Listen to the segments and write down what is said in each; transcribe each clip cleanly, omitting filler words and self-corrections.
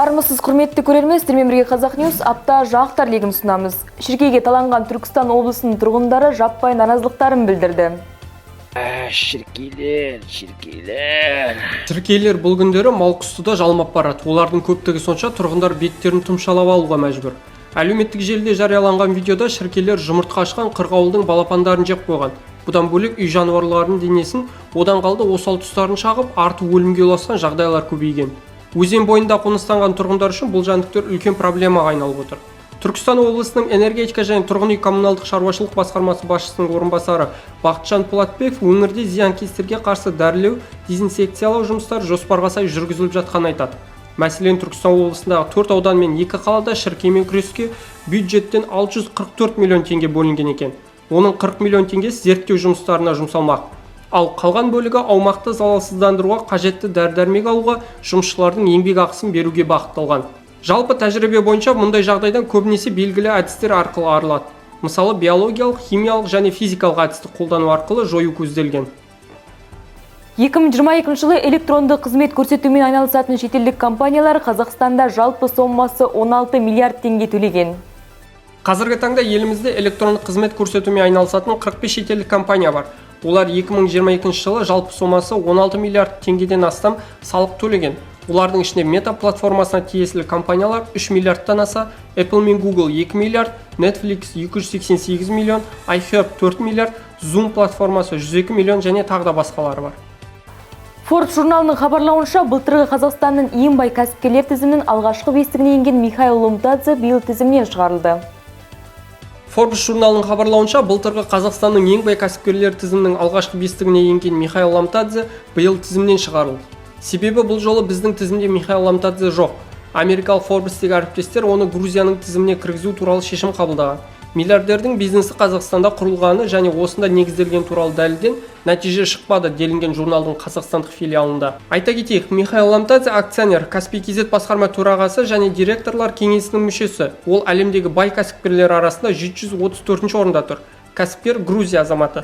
Армысыз, құрметті көрермен! Сіздермен бірге Қазақ Ньюс апта жаңалықтар легін ұсынамыз. Шіркейге таланған Түркістан облысының тұрғындары жаппай наразылықтарын білдірді. Ә, шіркейлер, шіркейлер! Шіркейлер бұл күндері мал құсты да жалмап барады. Олардың көптігі сонша, тұрғындар беттерін тұмшалап алуға мәжбүр. Әлеуметтік желіде жарияланған видеода шіркейлер жұмыртқа ашқан қырғауылдың балапандарын жеп қойған. Бұдан бөлек, үй жануарларының денесін, одан қалды осал тұстарын шағып, арты өлімге ұласқан жағдайлар көбейген. Өзен бойында қоныстанған тұрғындар үшін бұл жәндіктер үлкен проблемаға айналып отыр. Түркістан облысының энергетика және тұрғын үй коммуналдық шаруашылық басқармасы басшысының орынбасары Бақытжан Пулатбеков өңірде зиянкестерге қарсы дәрілеу, дезинсекциялау жұмыстары жоспарға сай жүргізіліп жатқанын айтады. Мәселен, Түркістан облысындағы төрт аудан мен екі қалада шіркеймен күреске бюджеттен 644 миллион теңге бөлінген екен. Оның 40 миллион теңгесі зерттеу жұмыстарына жұмсалмақ, ал қалған бөлігі аумақты залалсыздандыруға қажетті дәрі-дәрмек алуға, жұмысшылардың еңбек ақысын беруге бағытталған. Жалпы, тәжірибе бойынша мұндай жағдайдан көбінесе белгілі әдістер арқылы арылады. Мысалы, биологиялық, химиялық және физикалық әдісті қолдану арқылы жою көзделген. 2022 жылы электронды қызмет көрсетумен айналысатын шетелдік компаниялар Қазақстанда жалпы сомасы 16 миллиард теңге төлеген. Қазіргі таңда елімізде электрондық қызмет көрсетумен айналысатын 45 шетелдік компания бар. Олар 2022 жылы жалпы сомасы 16 миллиард теңгеден астам салық төлеген. Олардың ішінде Мета платформасына тиесілі компаниялар 3 миллиардтан аса, Apple мен Google 2 миллиард, Netflix 288 миллион, iHerb 4 миллиард, Zoom платформасы 102 миллион және тағы да басқалары бар. Forbes журналының хабарлауынша, былтырғы Қазақстанның ең бай кәсіпкерлер тізімінің алғашқы бестігіне енген Михаил Ломтадзе биыл тізімнен шығарылды. Forbes журналының хабарлауынша, былтырғы Қазақстанның ең бай кәсіпкерлер тізімінің алғашқы бестігіне енген Михаил Ломтадзе биыл тізімнен шығарылды. Себебі бұл жолы біздің тізімде Михаил Ломтадзе жоқ. Америкалық Forbes-тегі әріптестер оны Грузияның тізіміне кіргізу туралы шешім қабылдаған. Миллиардердің бизнесі Қазақстанда құрылғаны және осында негізделген туралы дәлелден нәтиже шықпады, делінген журналдың қазақстандық филиалында. Айта кетейік, Михаил Ломтадзе акционер, Каспий KZ басқарма төрағасы және директорлар кеңесінің мүшесі. Ол әлемдегі бай кәсіпкерлер арасында 734 орында тұр. Кәсіпкер Грузия азаматы.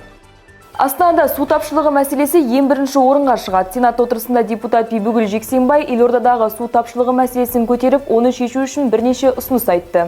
Астанада су тапшылығы мәселесі ең бірінші орынға шығады. Сенат отырысында депутат Бибігүл Жексенбай елордадағы су тапшылығы мәселесін көтеріп, оны шешу үшін бірнеше ұсыныс айтты.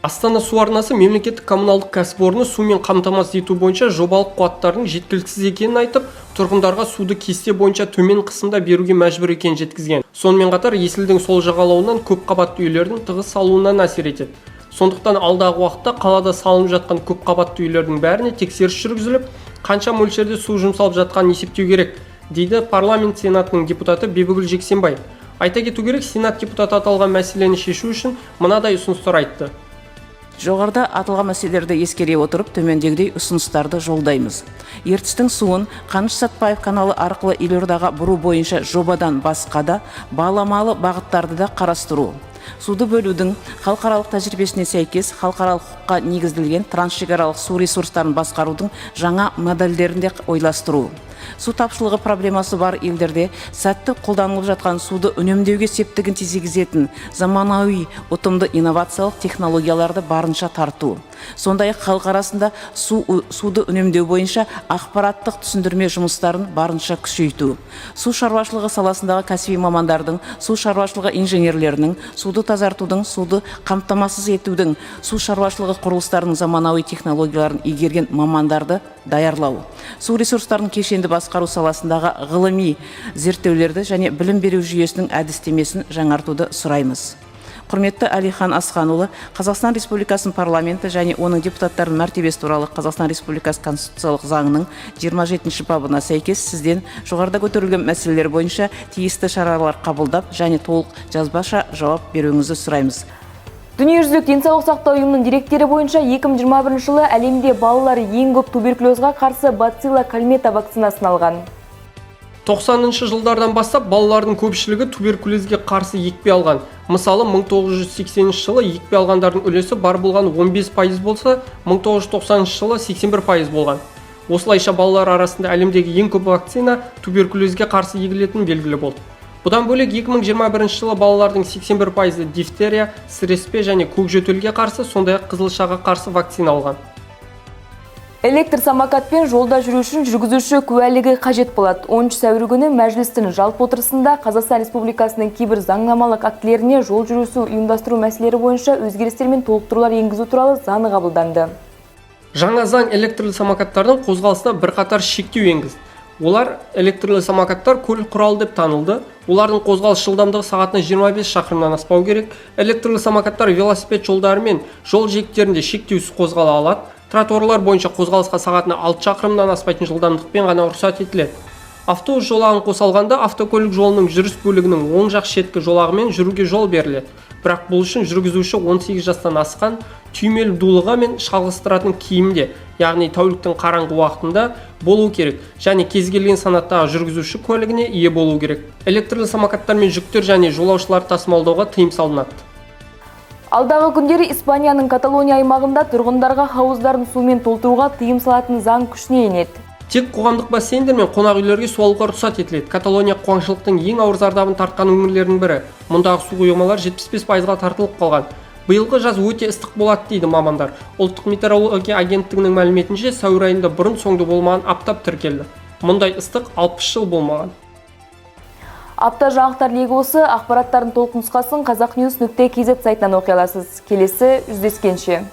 Астана су арнасы мемлекеттік коммуналдық кәсіпорны сумен қамтамасыз ету бойынша жобалық қуаттардың жеткіліксіз екенін айтып, тұрғындарға суды кесте бойынша төмен қысымда беруге мәжбүр екенін жеткізген. Сонымен қатар Есілдің сол жағалауынан көп қабатты үйлердің тығыз салынуынан әсер етеді. Сондықтан алдағы уақытта қалада салынып жатқан көп қабатты үйлердің бәріне тексеріс жүргізіліп, қанша мөлшерде су жұмсалып жатқанын есептеу керек, дейді парламент сенатының депутаты Бибігүл Жексенбай. Айта кету керек, сенат депутаты аталған мәселені шешу үшін мынадай ұсыныстар айтты. Жоғарыда аталған мәселелерді ескере отырып, төмендегідей ұсыныстарды жолдаймыз. Ертістің суын Қаныш Сәтбаев каналы арқылы елордаға бұру бойынша жобадан басқа да баламалы бағыттарды да қарастыру. Суды бөлудің халықаралық тәжірибесіне сәйкес, халықаралық құқыққа негізделген трансшекаралық су ресурстарын басқарудың жаңа модельдерін де ойластыру. Су тапшылығы проблемасы бар елдерде сәтті қолданылып жатқан, суды үнемдеуге септігін тигізетін заманауи, ұтымды инновациялық технологияларды барынша тарту. Сондай ақ халық арасында суды үнемдеу бойынша ақпараттық түсіндірме жұмыстарын барынша күшейту. Су шаруашылығы саласындағы кәсіби мамандардың, су шаруашылығы инженерлерінің, суды тазартудың, суды қамтамасыз етудің, су шаруашылығы құрылыстарының заманауи технологияларын игерген мамандарды даярлау. Су ресурстарын кешенді басқару саласындағы ғылыми зерттеулерді және білім беру жүйесінің әдістемесін жаңартуды сұраймыз. Құрметті Әлихан Асханұлы, Қазақстан Республикасының парламенті және оның депутаттарының мәртебесі туралы Қазақстан Республикасы Конституциялық заңының 27 бабына сәйкес, сізден жоғарыда көтерілген мәселелер бойынша тиісті шаралар қабылдап және толық жазбаша жауап беруіңізді сұраймыз. Дүниежүзілік денсаулық сақтау ұйымының деректері бойынша, 2021 жылы әлемде балалар ең көп туберкулезға қарсы бацилла Кальмета вакцинасын алған. 90 жылдардан бастап балалардың көпшілігі туберкулезге қарсы екпе алған. Мысалы, 1980 жылы екпе алғандардың үлесі бар болған 15% болса, 1990 жылы 81% болған. Осылайша, балалар арасында әлемдегі ең көп вакцина туберкулезге қарсы егілетіні белгілі болды. Бұдан бөлек, 2021 жылы балалардың 81%-ы дифтерия, сіреспе және көкжөтелге қарсы, сондай-ақ қызылшаға қарсы вакцина алған. Электр самокатпен жолда жүру үшін жүргізуші куәлігі қажет болады. 10 сәуір күні Мәжілістің жалпы отырысында Қазақстан Республикасының кейбір заңнамалық актілеріне жол жүрісі ұйымдастыру мәселелері бойынша өзгерістер мен толықтырулар енгізу туралы заңы қабылданды. Жаңа заң электрлі самокаттардың қозғалысына бірқатар шектеу енгізді. Олар: электрлі самокаттар көлік құралы деп танылды, олардың қозғалыс жылдамдығы сағатына 25 шақырымнан аспау керек, электрлі самокаттар велосипед жолдары мен жол жиектерінде шектеусіз қозғала алады, тротуарлар бойынша қозғалысқа сағатына 6 шақырымнан аспайтын жылдамдықпен ғана рұқсат етіледі. Автобус жолағын қоса алғанда, автокөлік жолының жүріс бөлігінің оң жақ шеткі жолағымен жүруге жол беріледі, бірақ бұл үшін жүргізуші 18 жастан асқан, түймелі дулыға мен шалғыстыратын киімде, яғни тәуліктің қараңғы уақытында болу керек және кез келген санаттағы жүргізуші куәлігіне ие болу керек. Электрлі самокаттармен жүктер және жолаушыларды тасымалдауға тыйым салынады. Алдағы күндері Испанияның Каталония аймағында тұрғындарға хауыздарын сумен толтыруға тыйым салатын заң күшіне енеді. Тек қоғамдық бассейндер мен қонақ үйлерге су алуға рұқсат етіледі. Каталония қуаңшылықтың ең ауыр зардабын тартқан өңірлердің бірі. Мұндағы су қоймалары 75%-ға тартылып қалған. Биылғы жаз өте ыстық болады дейді мамандар. Ұлттық метеорология агенттігінің мәліметінше, сәуір айында бұрын соңды болмаған аптап тіркелді. Мұндай ыстық 60 жыл болмаған. Апта жаңалықтар легі осы. Ақпараттардың толық нұсқасын қазақньюс.kz сайтынан оқи аласыз. Келесі жүздескенше.